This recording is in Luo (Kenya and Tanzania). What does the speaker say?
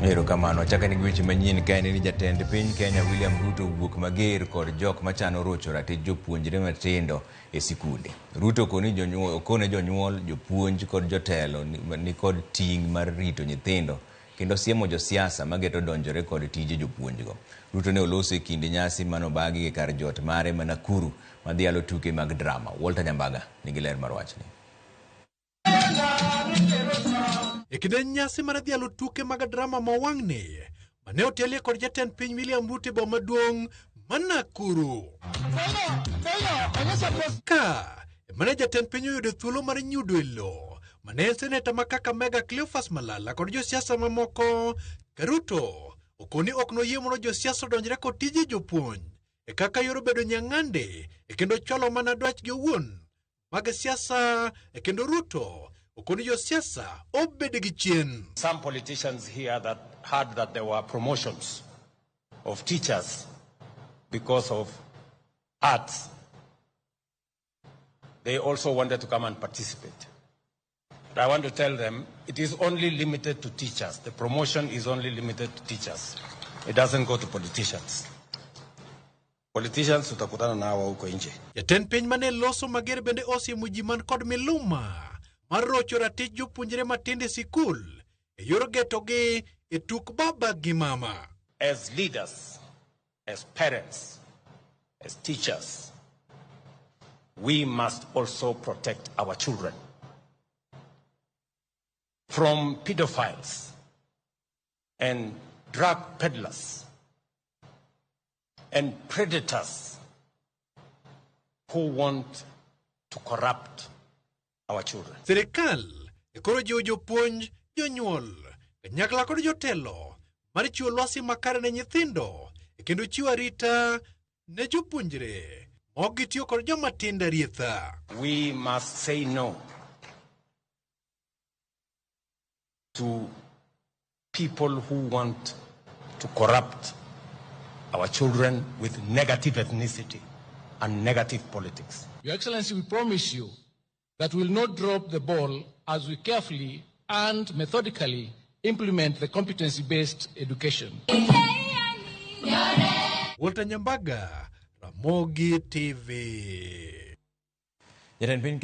Erokamano. Achako gi weche manyien ka en ni jatend piny Kenya William Ruto owuok mager kod jok machano rocho ratich jopuonjre matindo e sikunde. Ruto okone jonyuol, jopuonj kod jotelo ni kod ting' mar rito nyithindo kendo siemo josiasa mageto donjore kod tije jopuonjgo. Ruto ne oloso e kinde nyasi manobagi e kar jot mare ma Nakuru madhialo tuke mag drama. Walter Nyambaga nigi ler mar wachni. E kinde nyasi mar dhialo tuke mag drama ma wang'ni mane otelie kod jatend piny William Ruto e boma maduong' ma Nakuru. Ka mane jatend piny oyudo thuolo mar nyudo e lowo mane en seneta ma Kakamega Cleophas Malala kod josiasa mamoko, ka Ruto okoni ok noyie mondo josiasa odonjre kod tije jopuonj e kaka yor bedo nyang'ande e kendo chwalo mana dwachgi owuon mag siasa e kendo Ruto okoni josiasa obed gi chien. Some politicians here that heard that there were promotions of teachers because of arts. They also wanted to come and participate. But I want to tell them it is only limited to teachers. The promotion is only limited to teachers. It doesn't go to politicians. Politicians tutakutana na hawa huko nje. Jatend piny mane loso mager bende osiemo ji man kod miluma mar rocho ratich jopuonjre matindo e sikul e yor getogi e tuk baba gi mama. As leaders, as parents, as teachers, we must also protect our children from pedophiles and drug peddlers and predators who want to corrupt our children. Sirikal e koro jiwo jopuonj, jonyuol, kanyakla kod jotelo mar chiwo lwasi makare ne nyithindo e kendo chiwo arita ne jopuonjre ma ok gitiyo kod joma tindo arietha. We must say no to people who want to corrupt our children with negative ethnicity and negative politics. Your Excellency, we promise you that we will not drop the ball as we carefully and methodically implement the competency-based education. Walter Nyambaga, Ramogi TV. Jatend piny